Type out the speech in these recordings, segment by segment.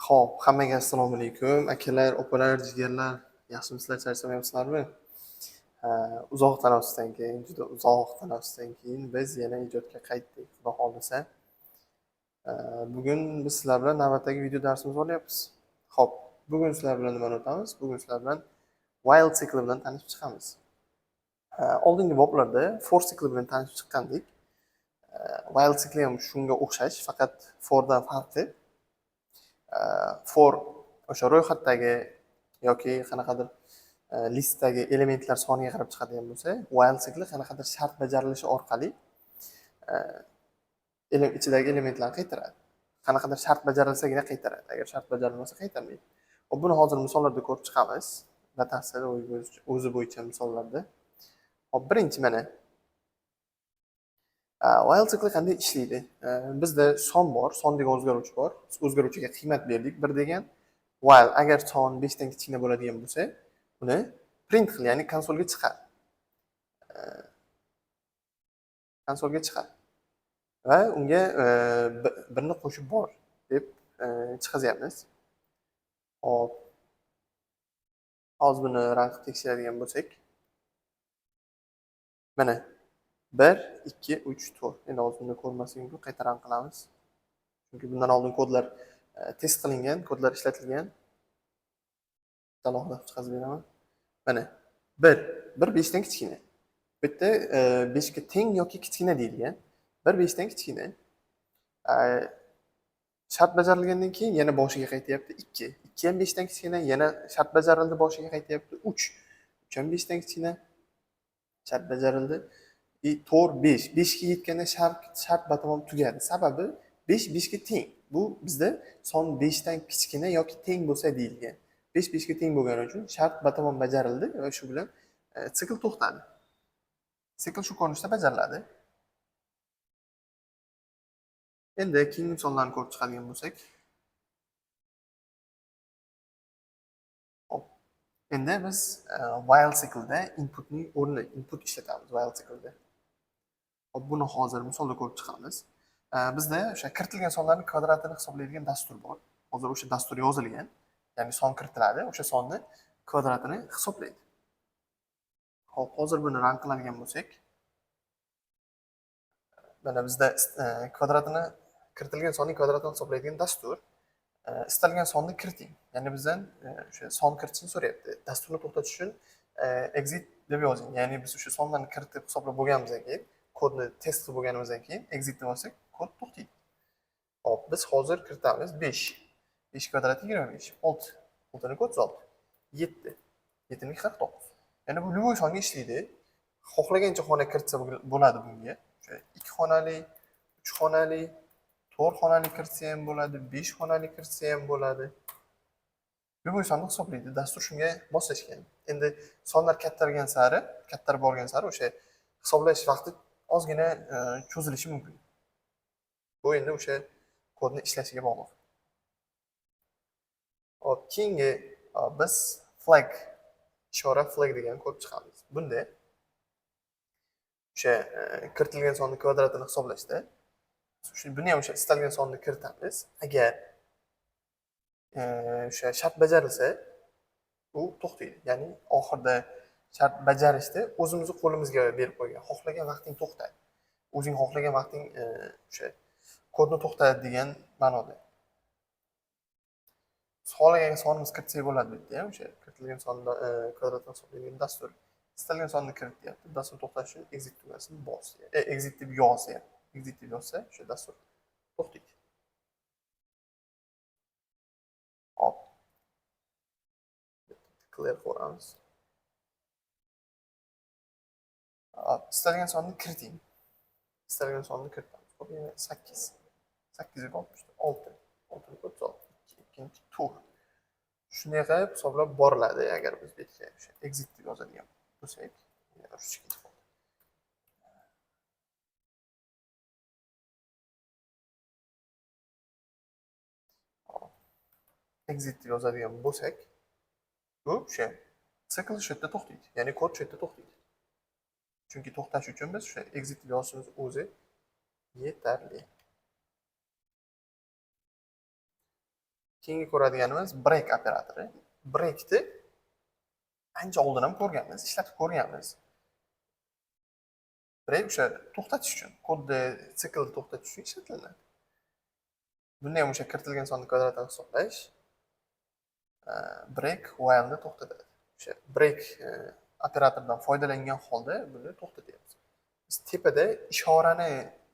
Xo'p, hammaga assalomu alaykum. Akalar, opalar, jigarlar, yaxshimisizlar, charchamayapsizlarmi? Uzoq tanaffusdan keyin, juda uzoq tanaffusdan keyin biz yana ijodga qaytdik, Xudo xohlasa. Bugun biz sizlar bilan navbatdagi video darsimizni olyapmiz. Xo'p, bugun sizlar bilan nimani o'tamiz? Bugun sizlar bilan while sikli bilan tanishib chiqamiz. Oldingi boblarda for sikli bilan tanishib chiqqandik. While sikli ham shunga o'xshash, faqat fordan farqi. For o'sha ro'yxatdagi yoki qanaqadir listdagi elementlar soniga qarab chiqadigan bo'lsa, while sikli qanaqadir shart bajarilishi orqali ichidagi elementlarni qaytaradi. Qanaqadir shart bajarilsagina qaytaradi. Agar shart bajarilmasa qaytarmaydi. Xo'p, buni hozir misollarda ko'rib chiqamiz. Batafsil o'zi bo'yicha misollarda. Xo'p, birinchi mana while sikli qanday ishlaydi? Bizda son bor, son degan o'zgaruvchi bor. O'zgaruvchiga qiymat berdik 1 degan. While agar son 5 dan kichkina bo'ladigan bo'lsa, uni print qil, ya'ni konsolga chiqar. Konsolga chiqar. Va unga birni qo'shib bor deb chiqazyapmiz. Xo'p. Hozir buni rang qilib tekshiradigan bo'lsak, mana 1, 2, 3, 4. Endi hozir buni ko'rmaslik mumkin, qayta rang qilamiz. Chunki bundan oldin kodlar test qilingan, kodlar ishlatilgan. Alohida chiqazib beraman. Mana 1, 1 5 dan kichkina. Bu yerda 5 ga teng yoki kichkina deyilgan. 1 5 dan kichkina. Shart bajarilgandan keyin yana boshiga qaytyapti 2. 2 ham 5 dan kichkina, yana shart bajarildi, boshiga qaytyapti 3. 3 ham 5 dan kichkina. Shart bajarildi. 4, 5. 5 ga yetganda shart batamom tugadi. Sababi 5 5 ga teng. Bu bizda son 5 dan kichkina yoki teng bo'lsa deyilgan. 5 5 ga teng bo'lgani uchun shart batamom bajarildi va shu bilan sikl to'xtadi. Sikl shu ko'rinishda bajariladi. Endi keyingi misollarni ko'rib chiqadigan bo'lsak. Xo'p. Endi biz while cycle-da inputning o'rni, input ishlatamiz while cycle-da. Xo'p, buni hozir misolda ko'rib chiqamiz. Bizda o'sha kiritilgan sonlarning kvadratini hisoblaydigan dastur bor. Hozir o'sha dastur yozilgan, ya'ni son kiritiladi, o'sha sonni kvadratini hisoblaydi. Xo'p, hozir buni rang qiladigan bo'lsak, mana bizda kvadratini kiritilgan sonning kvadratini hisoblaydigan dastur. Istalgan sonni kiriting. Ya'ni bizdan o'sha son kiritishni so'rayapti. Dasturni to'xtatish uchun exit deb yozing. Ya'ni biz o'sha sonlarni kiritib hisoblab bo'lganimizdan keyin, kodni test qilib bo'lganimizdan keyin exit deb olsak, kod to'xtaydi. Xo'p, biz hozir kiritamiz 5. 5 kvadrati 25, 6. 6 36, 7. 7 49. Ya'ni bu любой songa ishlaydi. Xohlagancha xona kiritsa bo'ladi bunga. O'sha 2 xonali, 3 xonali, 4 xonali kiritsa ham bo'ladi, 5 xonali kiritsa ham bo'ladi. Любой sonni hisoblaydi. Dastur shunga moslashgan. Endi sonlar kattargan sari, kattarib borgan sari o'sha hisoblash vaqti ozgina cho'zilishi mumkin. Bu endi o'sha kodni ishlashiga bog'liq. Xo'p, keyingi biz flag, ishora flag degan ko'rib chiqamiz. Bunda o'sha kiritilgan sonni kvadratini hisoblashda buni ham o'sha istalgan sonni kiritamiz. Agar o'sha shart bajarilsa, u to'xtaydi. Ya'ni oxirida shart bajarishda o'zimizni qo'limizga berib qo'ygan. Xohlagan vaqting to'xtadi. O'zing xohlagan vaqting o'sha kodni to'xtadi degan ma'noda. Xohlagan sonimiz kiritsak bo'ladi bu yerda ham, o'sha kiritilgan sonni kvadratini hisoblaydigan dastur. Istalgan sonni kirit deyapti. Dastur to'xtash uchun exit tugmasini bos. Exit deb yoz deyapti. Exit deb yozsa, o'sha dastur to'xtaydi. Hop. Clear ko'ramiz. Hop, istalgan sonni kiriting. Istalgan sonni kiritamiz. Hop, yana 8. 8 ga 66. 6 ga 36. 2, 4. Shunday qilib hisoblab boriladi. Agar biz bu yerga o'sha exit deb yozadigan bo'lsak, yana ruscha ketib qoldi. Hop. Exit deb yozadigan bo'lsak, bu o'sha sikl shu yerda to'xtaydi. Ya'ni kod shu yerda to'xtaydi. Chunki to'xtash uchun biz o'sha exit deb yozishimiz o'zi yetarli. Keyingi ko'radiganimiz break operatori. Breakni ancha oldin ham ko'rganmiz, ishlatib ko'rganmiz. Break o'sha to'xtatish uchun, kodni, siklni to'xtatish uchun ishlatiladi. Bunda ham o'sha kiritilgan sonni kvadratini hisoblash break while'ni to'xtatadi. O'sha break operatoridan foydalangan holda buni to'xtatyapmiz. Biz tepada ishorani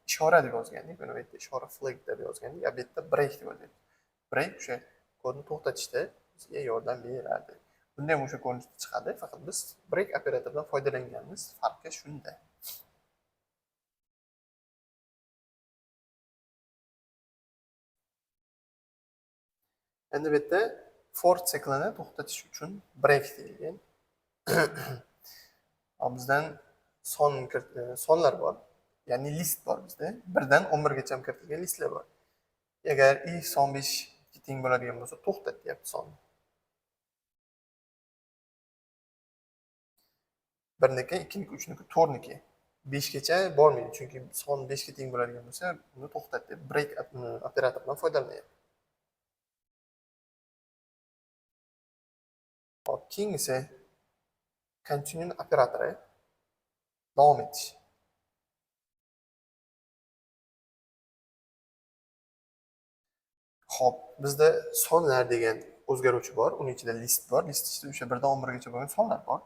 ishora deb yozgandik, mana bu yerda ishora flag deb yozgandik, bu yerda break deb yozyapmiz. Break o'sha kodni to'xtatishda bizga yordam beradi. Bunda ham o'sha ko'rinishda chiqadi, faqat biz break operatoridan foydalanganmiz, farqi shunda. Endi bu yerda for siklini to'xtatish uchun break deyilgan. Bizdan sonlar bor, ya'ni list bor bizda. 1dan 11gacha kiritilgan listlar bor. Agar if son 5 ga teng bo'ladigan bo'lsa, to'xtat deyapti sonni. 1niki, 2niki, 3niki, 4niki. 5 gacha bormaydi, chunki son 5 ga teng bo'ladigan bo'lsa, buni to'xtat deb break operatoridan foydalanyapti. Hop, keyingisi continue operatori, davom etish. Hop, bizda sonlar degan o'zgaruvchi bor, uning ichida list bor. List ichida o'sha 1dan 11gacha bo'lgan sonlar bor.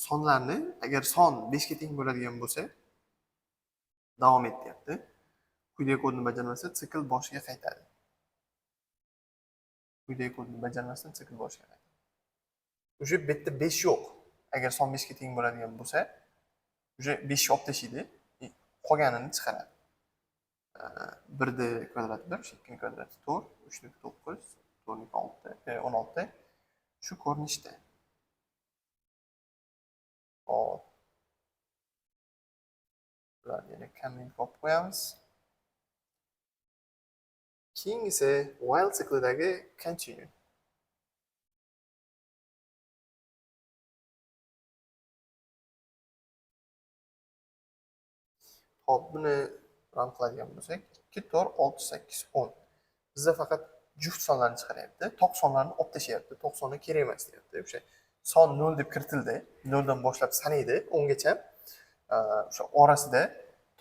Sonlarni agar son 5 ga teng bo'ladigan bo'lsa, davom et deyapti. Quyidagi kodni bajarmasa, sikl boshiga qaytadi. Quyidagi kodni bajarmasdan sikl boshiga qaytadi. Уже bu yerda 5 yo'q. Agar son 5 ga teng bo'ladigan bo'lsa, уже 5 ni olib tashlaydi, qolganini chiqaradi. 1 kvadrati 1, 2 kvadrati 4, 3 9, 4 6, 16. Shu ko'rinishda. Hop. Bularni yana komment olib qo'yamiz. Keyingisi while siklidagi continue. Hop, buni run qiladigan bo'lsak, 2, 4, 6, 8, 10. Bizda faqat juft sonlarni chiqaryapti, to'q sonlarni olib tashlayapti, to'q soni kerak emas deyapti. O'sha son 0 deb kiritildi, 0 dan boshlab sanaydi 10 gacha. O'sha orasida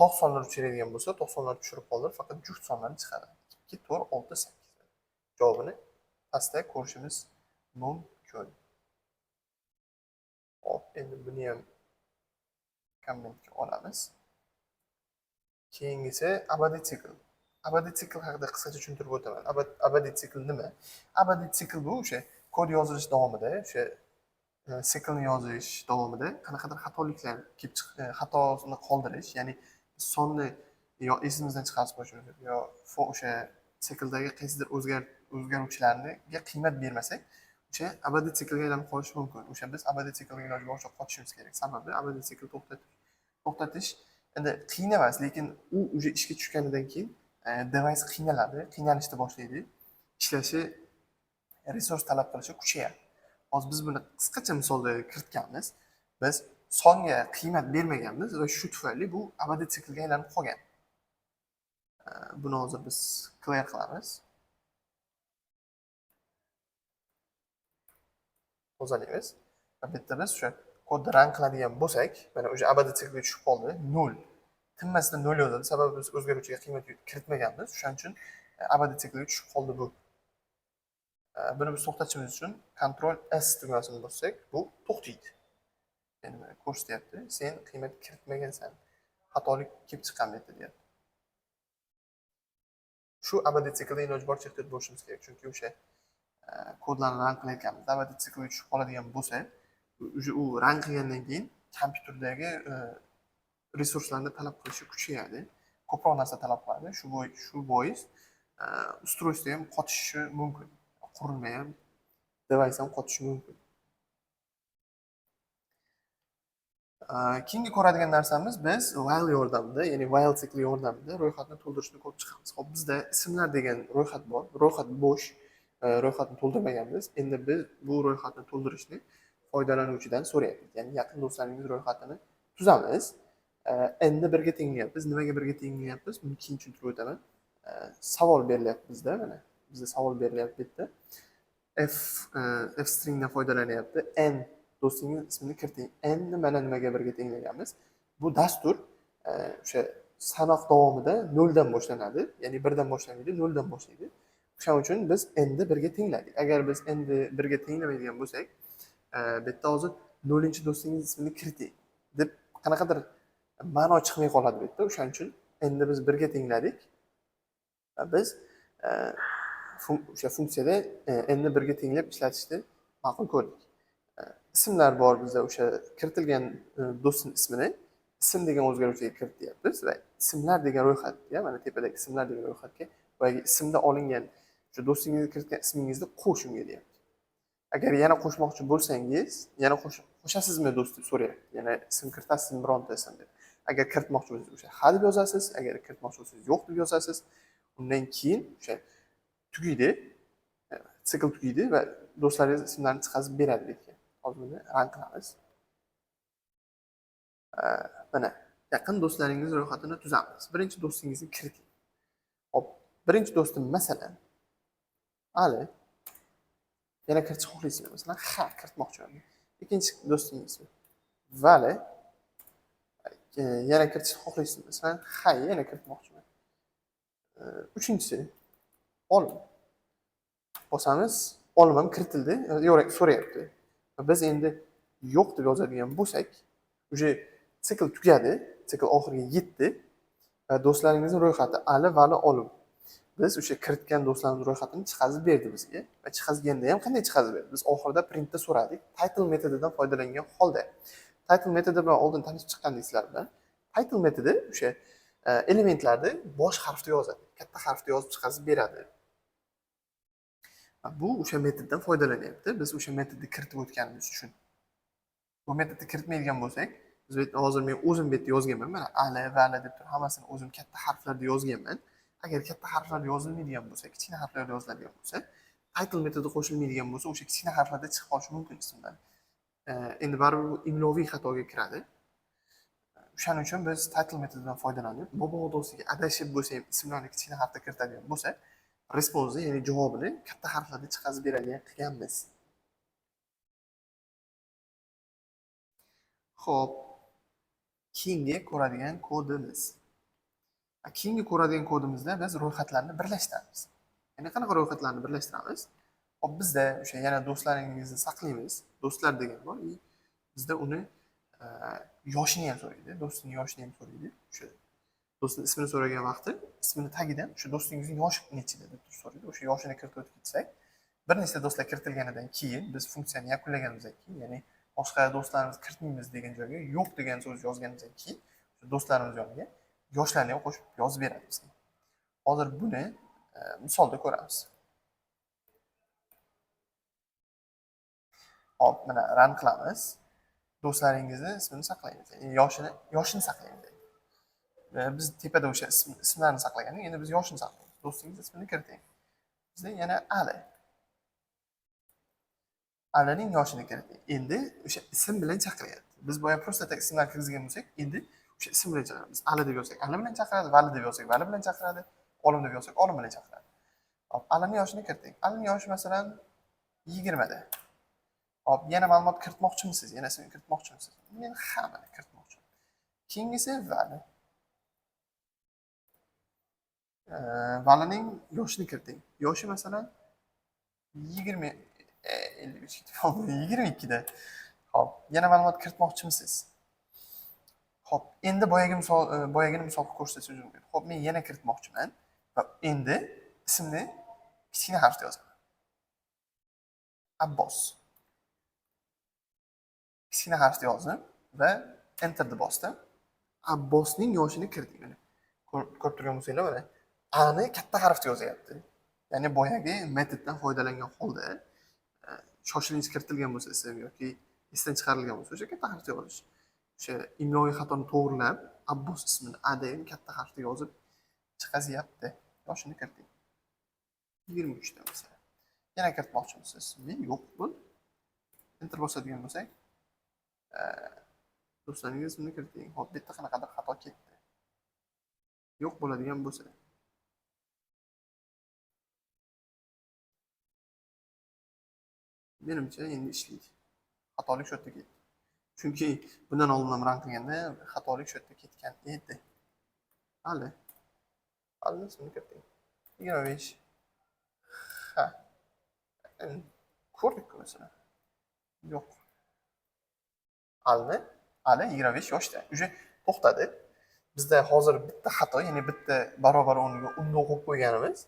to'q sonlar uchraydigan bo'lsa, to'q sonlarni tushirib qoldirib, faqat juft sonlarni chiqaradi. 2, 4, 6, 8. Javobini pastda ko'rishimiz mumkin. Hop, endi buni ham kommentga olamiz. Keyingisi abadiy sikl. Abadiy sikl haqida qisqacha tushuntirib o'taman. Abadiy sikl nima? Abadiy sikl bu o'sha kod yozilish davomida, o'sha siklni yozish davomida qanaqadir xatoliklar kelib chiq, xatosini qoldirish, ya'ni sonni yo esimizdan chiqarib qo'yishimiz mumkin, yo o'sha sikldagi qaysidir o'zgaruvchilarga qiymat bermasak, o'sha abadiy siklga aylanib qolishi mumkin. O'sha biz abadiy siklga iloji boricha qochishimiz kerak. Sababi abadiy sikl to'xtatish endi qiyin emas, lekin u уже ishga tushganidan keyin device qiynaladi, qiynalishni boshlaydi. Ishlashi, resurs talab qilishi kuchayadi. Hozir biz buni qisqacha misolda kiritganmiz. Biz songa qiymat bermaganmiz va shu tufayli bu abadiy siklga aylanib qolgan. Buni hozir biz clear qilamiz. Tozalaymiz. Va bu yerda biz o'sha kodni run qiladigan bo'lsak, mana o'sha abadiy siklga tushib qoldi, 0. Tinmasdan 0 yozadi, sababi biz o'zgaruvchiga qiymat kiritmaganmiz. O'shaning uchun abadiy siklga tushib qoldi bu. Buni biz to'xtatishimiz uchun Ctrl S tugmasini bossak, bu to'xtaydi. Endi mana ko'rsatyapti, sen qiymat kiritmagansan, xatolik kelib chiqqan bu yerda deyapti. Shu abadiy siklda iloji boricha ehtiyot bo'lishimiz kerak, chunki o'sha kodlarni run qilayotganimizda abadiy siklga tushib qoladigan bo'lsa, o'sha u run qilgandan keyin kompyuterdagi resurslarni talab qilishi kuchayadi, ko'proq narsa talab qiladi. Shu bois устройство ham qotishi mumkin, qurilma ham, device ham qotishi mumkin. Keyingi ko'radigan narsamiz, biz while yordamida, ya'ni while sikli yordamida ro'yxatni to'ldirishni ko'rib chiqamiz. Xo'p, bizda ismlar degan ro'yxat bor. Ro'yxat bo'sh, ro'yxatni to'ldirmaganmiz. Endi biz bu ro'yxatni to'ldirishni foydalanuvchidan so'rayapmiz. Ya'ni yaqin do'stlaringiz ro'yxatini tuzamiz. Endi birga tenglayapmiz. Nimaga birga tenglayapmiz? Buni keyin tushuntirib o'taman. Savol berilyapti bizda mana. Bizga savol berilyapti bu yerda. F stringdan foydalanyapti. N do'stingiz ismini kiriting. N ni mana nimaga birga tenglaganmiz. Bu dastur o'sha sanoq davomida 0 dan boshlanadi, ya'ni 1 dan boshlanmaydi, 0 dan boshlaydi. O'shaning uchun biz n ni birga tengladik. Agar biz n ni birga tenglamaydigan bo'lsak, bu yerda hozir 0-do'stingiz ismini kiriting deb qanaqadir ma'no chiqmay qoladi bu yerda. O'shaning uchun n ni biz birga tengladik va biz o'sha funksiyada n ni birga tenglab ishlatishni ma'qul ko'rdik. Ismlar bor bizda, o'sha kiritilgan do'stning ismini ism degan o'zgaruvchiga kirityapmiz va ismlar degan ro'yxatga, mana tepadagi ismlar degan ro'yxatga boyagi ismda olingan o'sha do'stingizni kiritgan ismingizni qo'sh unga deyapti. Agar yana qo'shmoqchi bo'lsangiz, yana qo'shasizmi do'st deb so'rayapti. Yana ism kiritasizmi bironta ism deb. Agar kiritmoqchi bo'lsangiz o'sha ha deb yozasiz, agar kiritmoqchi bo'lsangiz yo'q deb yozasiz. Undan keyin o'sha tugaydi, sikl tugaydi va do'stlaringiz ismlarini chiqarib beradi bu yerga. Hozir buni rang qilamiz. Mana yaqin do'stlaringiz ro'yxatini tuzamiz. Birinchi do'stingizni kiriting. Hop, birinchi do'stim masalan Ali. Yana kiritishni xohlaysizmi? Masalan, ha, kiritmoqchiman. Ikkinchi do'stingiz ismi Vali. Yana kiritishni xohlaysizmi? Masalan, ha, yana kiritmoqchiman. Uchinchisi Olim. Bosamiz, Olim ham kiritildi, so'rayapti. Biz endi yo'q deb yozadigan bo'lsak, уже sikl tugadi, sikl oxiriga yetdi va do'stlaringizning ro'yxati Ali, Vali, Olim. Biz o'sha kiritgan do'stlarimiz ro'yxatini chiqazib berdi bizga va chiqazganda ham qanday chiqazib berdi? Biz oxirida printda so'radik, title metodidan foydalangan holda. Title metodi bilan oldin tanishib chiqqandik sizlar bilan. Title metodi o'sha elementlarni bosh harfda yozadi, katta harfda yozib chiqazib beradi. Bu o'sha metoddan foydalanyapti. Biz o'sha metodni kiritib o'tganimiz uchun. Bu metodni kiritmaydigan bo'lsak, biz bu yerda hozir men o'zim bu yerda yozganman. Mana Ali, Vali deb turib hammasini o'zim katta harflarda yozganman. Agar katta harflarda yozilmaydigan bo'lsa, kichkina harflarda yoziladigan bo'lsa, title metodi qo'shilmaydigan bo'lsa, o'sha kichkina harflarda chiqib qolishi mumkin ismlar. Endi baribir bu imloviy xatoga kiradi. O'shaning uchun biz title metodidan foydalanib, mabodosiga adashib bo'lsa ham ismlarni kichkina harfda kiritadigan bo'lsa, response, ya'ni javobini katta harflarda chiqazib beradigan qilganmiz. Xo'p, keyingi ko'radigan kodimiz. Keyingi ko'radigan kodimizda biz ro'yxatlarni birlashtiramiz. Ya'ni qanaqa ro'yxatlarni birlashtiramiz? Hop, bizda o'sha yana do'stlaringizni saqlaymiz. Do'stlar degan bor. Bizda uni yoshini ham so'raydi, do'stining yoshini ham so'raydi. O'sha do'stning ismini so'ragan vaqti ismini tagidan o'sha do'stingizning yoshi nechida deb turib so'raydi. O'sha yoshini kiritib o'tib ketsak, bir nechta do'stlar kiritilganidan keyin biz funksiyani yakunlaganimizdan keyin, ya'ni boshqa do'stlarimizni kiritmaymiz degan joyga yo'q degan so'z yozganimizdan keyin o'sha do'stlarimiz yoniga yoshlarni ham qo'shib yozib beradi bizga. Hozir buni misolda ko'ramiz. Hop, mana run qilamiz. Do'stlaringizni ismini saqlaymiz, ya'ni yoshini saqlaymiz. Biz tepada o'sha ismlarni saqlagandik, endi biz yoshini saqlaymiz. Do'stingiz ismini kiriting. Bizda yana Ali. Alining yoshini kiriting. Endi o'sha ism bilan chaqiryapti. Biz boya просто tak ismlar kirgizgan bo'lsak, endi o'sha ism bilan chaqiramiz. Biz Ali deb yozsak, Ali bilan chaqiradi, Vali deb yozsak, Vali bilan chaqiradi, Olim deb yozsak, Olim bilan chaqiradi. Hop, Alining yoshini kiriting. Alining yoshi masalan 20 da. Hop, yana ma'lumot kiritmoqchimisiz? Yana ismini kiritmoqchimisiz? Men hammani kiritmoqchiman. Keyingisi Vali. Valining yoshini kiriting. Yoshi masalan yigirma, ellik uch ketib qoldi, 22 da. Hop, yana ma'lumot kiritmoqchimisiz? Hop, endi boyagi misol, boyagini misol qilib ko'rsatishingiz mumkin. Hop, men yana kiritmoqchiman va endi ismni kichkina harfda yozaman. Abbos. Kichkina harfda yozdim va enterni bosdim. Abbosning yoshini kiriting. Mana ko'rib turgan bo'lsanglar, mana A ni katta harfda yozyapti. Ya'ni boyagi metoddan foydalangan holda shoshilinch kiritilgan bo'lsa ism yoki esdan chiqarilgan bo'lsa o'sha katta harfda yozish. O'sha imloviy xatoni to'g'rilab Abbos ismini A degan katta harfda yozib chiqazyapti. Yoshini kiriting. 23 da masalan. Yana kiritmoqchimisiz? Men yo'q, bo'ldi. Enter bosadigan bo'lsak, do'stlaringiz ismini kiriting. Hop, bu yerda qanaqadir xato ketdi. Yo'q bo'ladigan bo'lsa. Menimcha, endi ishlaydi. Xatolik shu yerda ketdi. Chunki bundan oldin ham run qilganda xatolik shu yerda ketgan edi. Ali. Ali ismini kiriting. 25. Ha. Endi ko'rdik-ku, masalan. Yo'q. Alni, Ali 25 yoshda. Уже to'xtadi. Bizda hozir bitta xato, ya'ni bitta barobar o'rniga undov qo'yib qo'yganimiz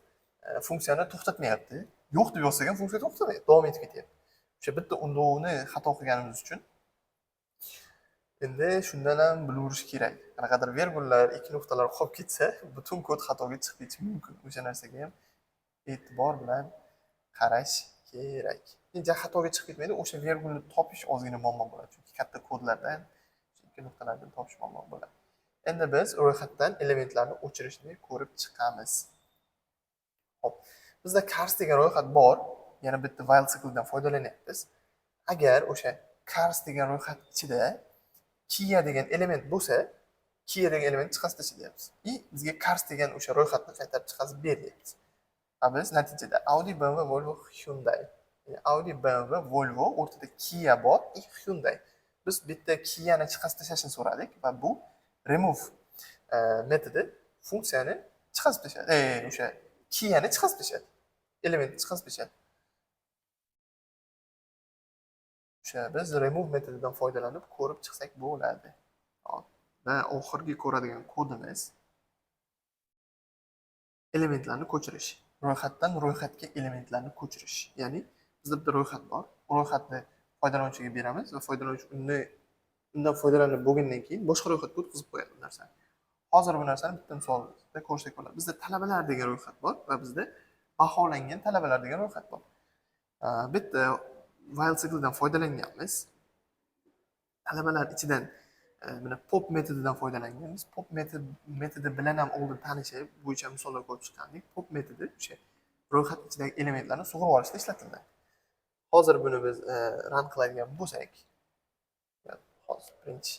funksiyani to'xtatmayapti. Yo'q deb yozsak ham funksiya to'xtamayapti, davom etib ketyapti. O'sha bitta undovni xato qilganimiz uchun endi shundan ham bilaverish kerak. Qanaqadir vergullar, ikki nuqtalar qolib ketsa, butun kod xatoga chiqib ketishi mumkin. O'sha narsaga ham e'tibor bilan qarash kerak. Endi xatoga chiqib ketmaydi, o'sha vergulni topish ozgina muammo bo'ladi. Chunki katta kodlardan ikki nuqtalarni topish muammo bo'ladi. Endi biz ro'yxatdan elementlarni o'chirishni ko'rib chiqamiz. Xo'p, bizda cars degan ro'yxat bor. Yana bitta while cycledan foydalanyapmiz. Agar o'sha cars degan ro'yxat ichida Kia degan element bo'lsa, Kia degan element chiqazib tashlayapmiz. И bizga cars degan o'sha ro'yxatni qaytarib chiqazib beryapmiz. Va biz natijada Audi, BMW, Volvo, Hyundai. Ya'ni Audi, BMW, Volvo, o'rtada Kia bor и Hyundai. Biz bitta Kia'ni chiqazib tashlashni so'radik va bu remove metodi funksiyani chiqazib tashladi. O'sha Kia'ni chiqazib tashladi. Elementni chiqazib tashladi. O'sha biz remove metodidan foydalanib ko'rib chiqsak bo'ladi. Hop. Va oxirgi ko'radigan kodimiz elementlarni ko'chirish. Ro'yxatdan ro'yxatga elementlarni ko'chirish. Ya'ni bizda bitta ro'yxat bor. Ro'yxatni foydalanuvchiga beramiz va foydalanuvchi undan foydalanib bo'lgandan keyin boshqa ro'yxatga o'tkazib qo'yadi bu narsani. Hozir bu narsani bitta misolda ko'rsak bo'ladi. Bizda talabalar degan ro'yxat bor va bizda baholangan talabalar degan ro'yxat bor. Bitta while cycledan foydalanganmiz. Talabalar ichidan mana pop metodidan foydalanganmiz. Pop metodi bilan ham oldin tanishib, bo'yicha misollar ko'rib chiqqandik. Pop metodi o'sha ro'yxat ichidagi elementlarni sug'urib olishda ishlatiladi. Hozir buni biz run qiladigan bo'lsak, hozir birinchi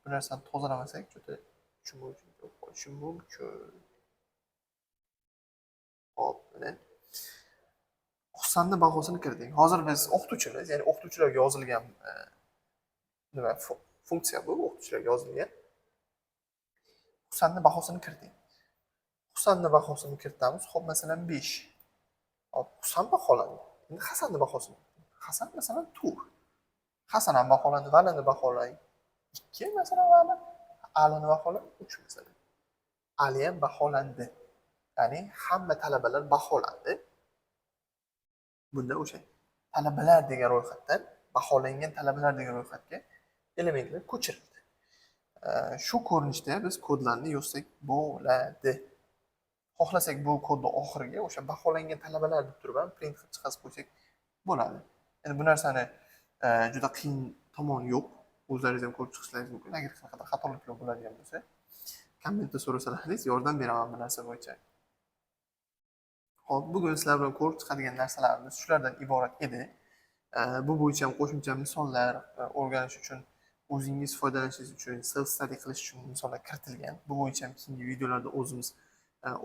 bu narsani tozalamasak, juda tushunmovchilik bo'lib qolishi mumkin. Hop, mana Husanni bahosini kirdik. Hozir biz o'qituvchimiz, ya'ni o'qituvchilarga yozilgan nima funksiya bu, o'qituvchilarga yozilgan. Husanni bahosini kirdik. Husanni bahosini kiritamiz. Xo'p, masalan 5. Hop, Husan baholandi. Endi Hasanni bahosini. Hasan masalan 4. Hasan ham baholandi, Valini baholang. 2 masalan Vali. Alini baholang 3 masalan. Ali ham baholandi. Ya'ni hamma talabalar baholandi. Bunda o'sha talabalar degan ro'yxatdan baholangan talabalar degan ro'yxatga elementlar ko'chirildi. Shu ko'rinishda biz kodlarni yozsak bo'ladi. Xohlasak bu kodni oxiriga o'sha baholangan talabalar deb turib ham print qilib chiqarib qo'ysak bo'ladi. Endi bu narsani juda qiyin tomoni yo'q. O'zlaringiz ham ko'rib chiqishlaringiz mumkin. Agar qanaqadir xatoliklar bo'ladigan bo'lsa, kommentda so'rasalaringiz yordam beraman bu narsa bo'yicha. Xo'p, bugun sizlar bilan ko'rib chiqadigan narsalarimiz shulardan iborat edi. Bu bo'yicha ham qo'shimcha misollar o'rganish uchun, o'zingiz foydalanishingiz uchun, self study qilish uchun misollar kiritilgan. Bu bo'yicha ham keyingi videolarda o'zimiz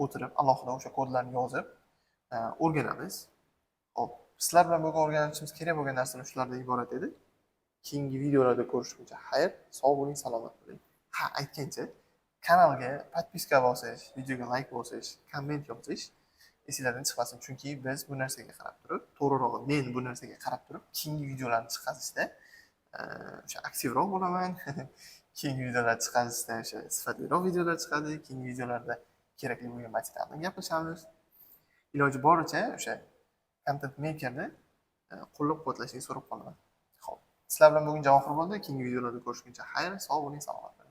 o'tirib alohida o'sha kodlarni yozib o'rganamiz. Xo'p, sizlar bilan bugun o'rganishimiz kerak bo'lgan narsalar shulardan iborat edi. Keyingi videolarda ko'rishguncha xayr, sog' bo'ling, salomat bo'ling. Ha, aytgancha, kanalga подписка bosish, videoga like bosish, komment yozish esinglardan chiqmasin, chunki biz bu narsaga qarab turib, to'g'rirog'i men bu narsaga qarab turib keyingi videolarni chiqarishda o'sha aktivroq bo'laman. Keyingi videolar chiqarishda o'sha sifatliroq videolar chiqadi. Keyingi videolarda kerakli bo'lgan materialni gaplashamiz. Iloji boricha o'sha content makerni qo'llab-quvvatlashni so'rab qolaman. Xo'p, sizlar bilan bugun Javohir bo'ldi. Keyingi videolarda ko'rishguncha xayr, sog' bo'ling, salomat bo'ling.